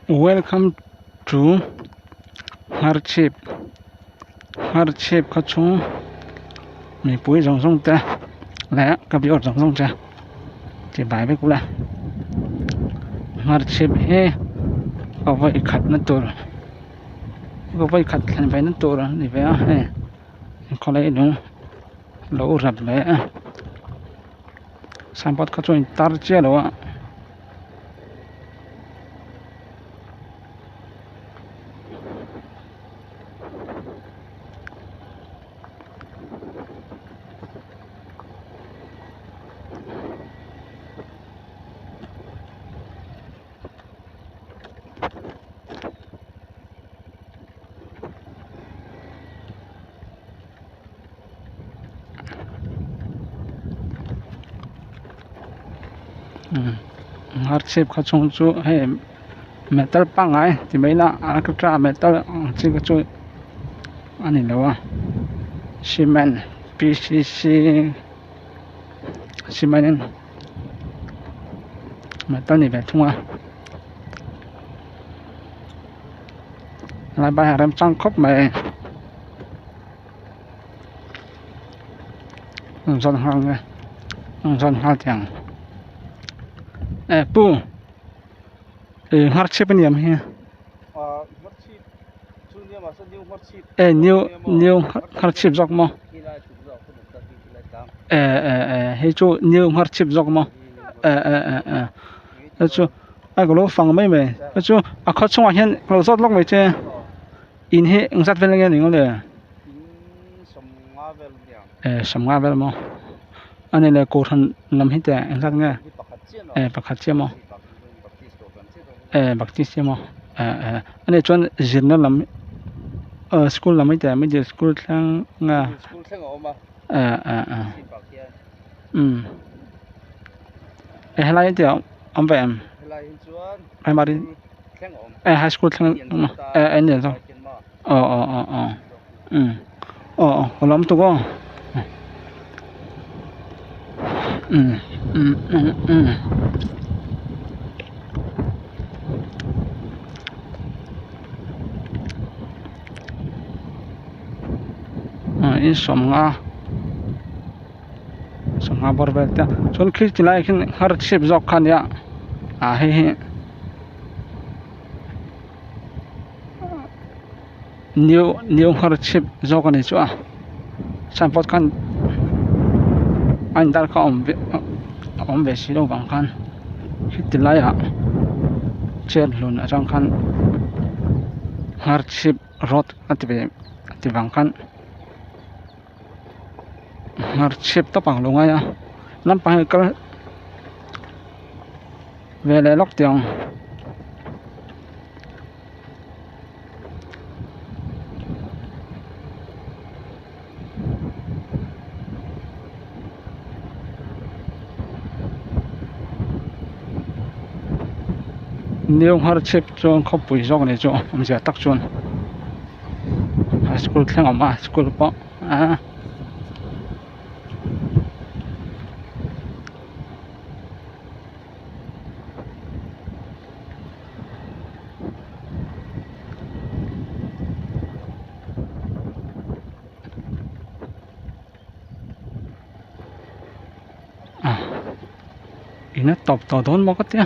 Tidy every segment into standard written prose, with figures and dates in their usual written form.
Welcome to Ngharchhip Ngharchhip khaw chhung mipui zawng zawng te leh ka viewer zawng zawng te chibai vek ula Ngharchhip hi ka vawi khatna tur ka vawi khat thlen ve na tur a ni ve a hei khawlai lung lo rap ve a signboard kha chu a intar chiah lo a. Ngharchhip kha chhung chu hei metal pangngai ti mai ila alkatra metal ang chi kha chu a ni lo a cement p c c cement in metal ni ve thung a helai bai hian remchang khawp mai. An zawn nghal nge an zawn nghal teh ang eh pu ih ngharchhip a ni ang hi eh new new ngharchhip zawk maw eh eh eh hei chu new ngharchhip zawk maw eh eh eh eh hei chu a ka lo fang mai mai hei chu a khaw chhungah hian ka lo zawt lawk mai che. In hi eng zat vel nge ni le? Eh sawmnga vel maw? A ni le kohhran lam hi teh eng zat nge? Eh pakhat chiah maw? Eh baptist chiah maw? Eh eh a nih chuan zirna lam eh school lam hi teh middle school thleng nge? Eh eh eh umm eh helai hi teh awm ve em? Primary. Eh high school thleng eh en lian zawk aw aw aw aw um aw aw ka lawm tuk aw um um um um ah in sawmnga sawmnga bawr vel te chuan khi ti lai ah khian ngharchhip zawk kha a nia ah hei hi. New new ngharchhip zawk a ni chu a signboard khan a in dar kha a awm ve a awm ve si lo vang khan heti laiah chair hlun atang khan ngharchhip road a ti ve a ti vang khan ngharchhip tawp ang lo ngai a lampang hi kal ve leh lawk teh ang. New ngharchhip chuan khawpui zawk a ni chu awmzia tak chuan high school thleng a awm a school pawh a. In a tawp tawh dawn maw ka tia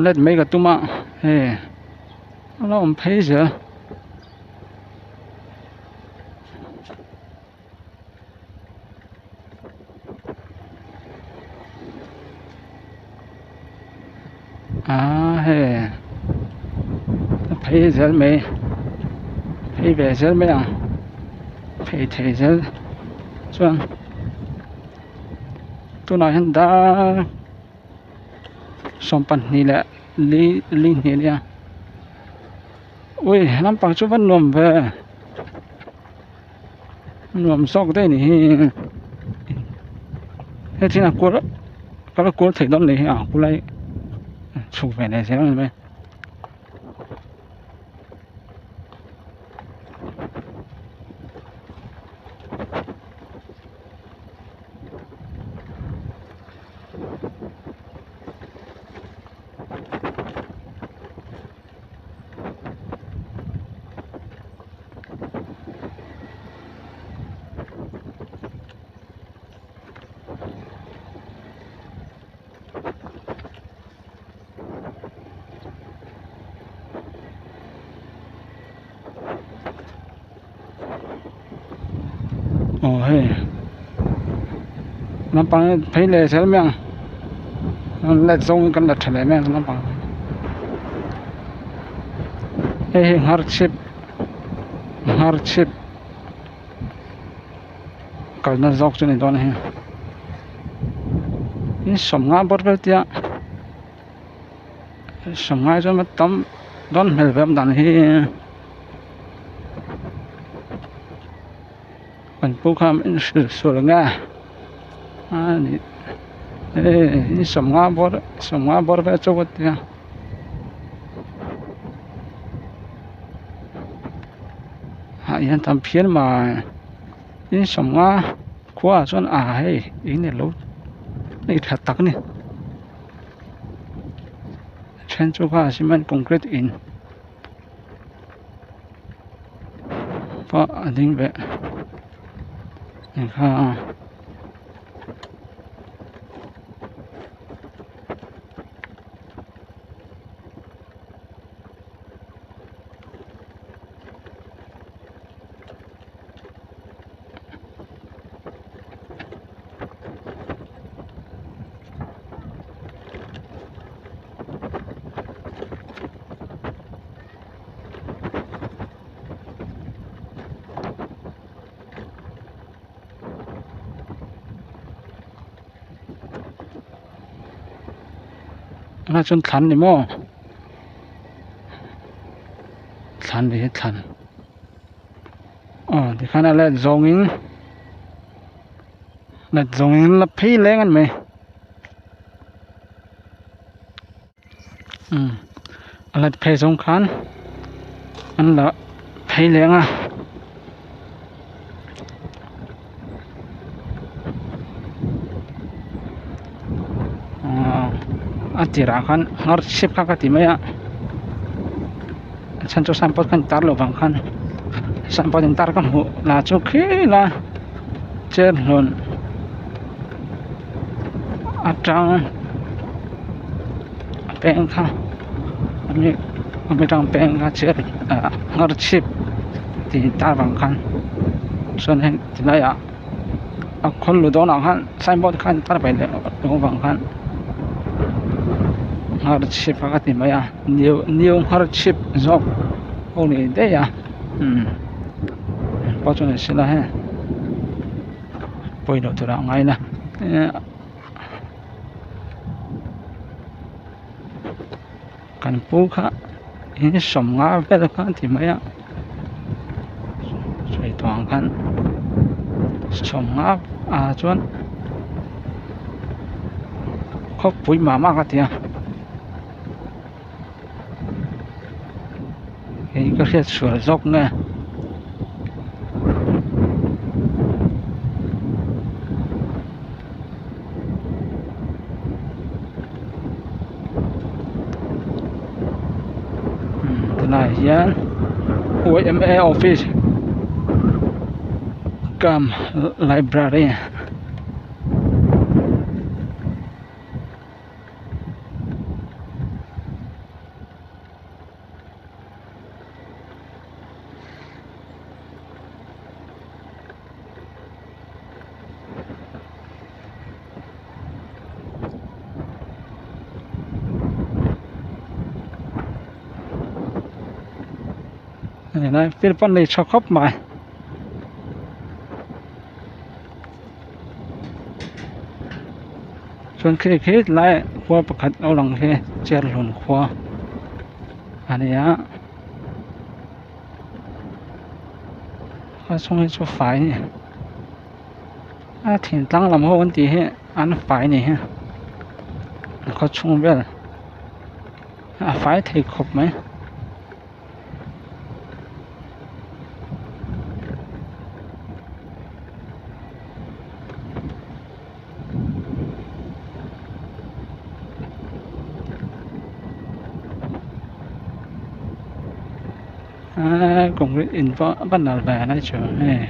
let mai ka tum a hei a lo awm phei zel. Aaa hei a phei zel mai phei ve zel mai ang phei thei zel chuan tunah hian dar sawmpahnih leh li li hnih a nia ui lampang chu va nuam ve. Nuam zawk daih a ni hi hei thil a kual kal kual theih dawn a ni hi a kulai chhuk ve leh zel a ni mai. hei naupang hi phei leh zel mai ang let zawng in kan la tha leh mai ang naupang hei hi ngharchhip ngharchhip kalna zawk chu a ni dawn a hei in sawmnga bawr vel tia sawmnga hi chuan a tam dawn hmel ve awm dan hi. Kan pu kha min hrilh sual ang e a ni hei in sawmnga bawr sawmnga bawr vel chu ka tia ah hian tam phian mai in sawmnga khua ah chuan ah hei in ilo nei tha tak a ni a then chu kha cement concrete in. Pawh a ding ve kha a. Tunah chuan thlan ni maw thlan ni hi thlan aw tikhan a let zawngin let zawngin la phei leng a ni mai. Umm a let phei zawng khan an la phei leng a ahh a tirah khan nghar chhip kha ka ti mai a a chhan chu signboard kha an tar loh vang khan signboard in tar ka hmuh lah chu khi la chair hlawn atang a peng kha ami atang peng kha chair ah nghar chhip tih tar vang khan chuan heng ti laiah a khawl lu dawnah khan signboard kha an tar ve leh loh vang khan nghar chhip kha ka ti mai a new new nghar chhip zawk pawh ni daih a umm pawh chu ni sela hei. Pawilo tura a ngai la kan pu kha in sawmnga vel kha a ti mai a sawi tawh ang khan sawmnga ah chuan khawpui mah mah ka ti a hei ka hriat sual zawk nge umm tunah hian yma office cum library. Helai field pawh nei tha khawp mai. Chuan khi khi lai khua pakhat lo lang hi Cherhlun khua a ni a a chhung hi chu fai a ni a thingtlang lam ho an tih hi an fai a ni hi a khaw chhung vel a fai thei khawp mai. Aaa concrete in pawh a ban nalh ve lai chu hei.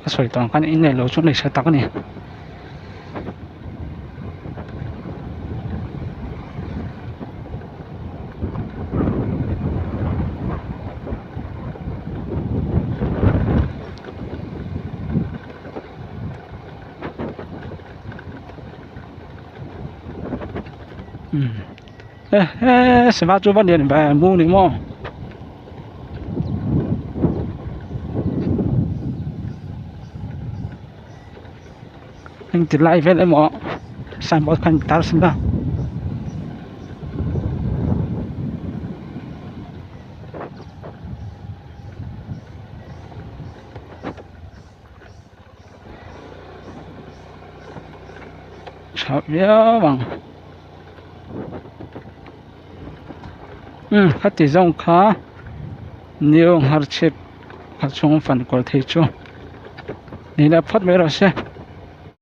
A sawi tawh ang khan in neilo chu neih hre tak a ni. E he sava chu va lian ve mu ni maw. Engti lai vel emaw signboard khan tar sin a. Tha viau ang umm khati zawng kha new hmarchhip kha chhung fan kual thei chu ni leh phawt mai rawh se.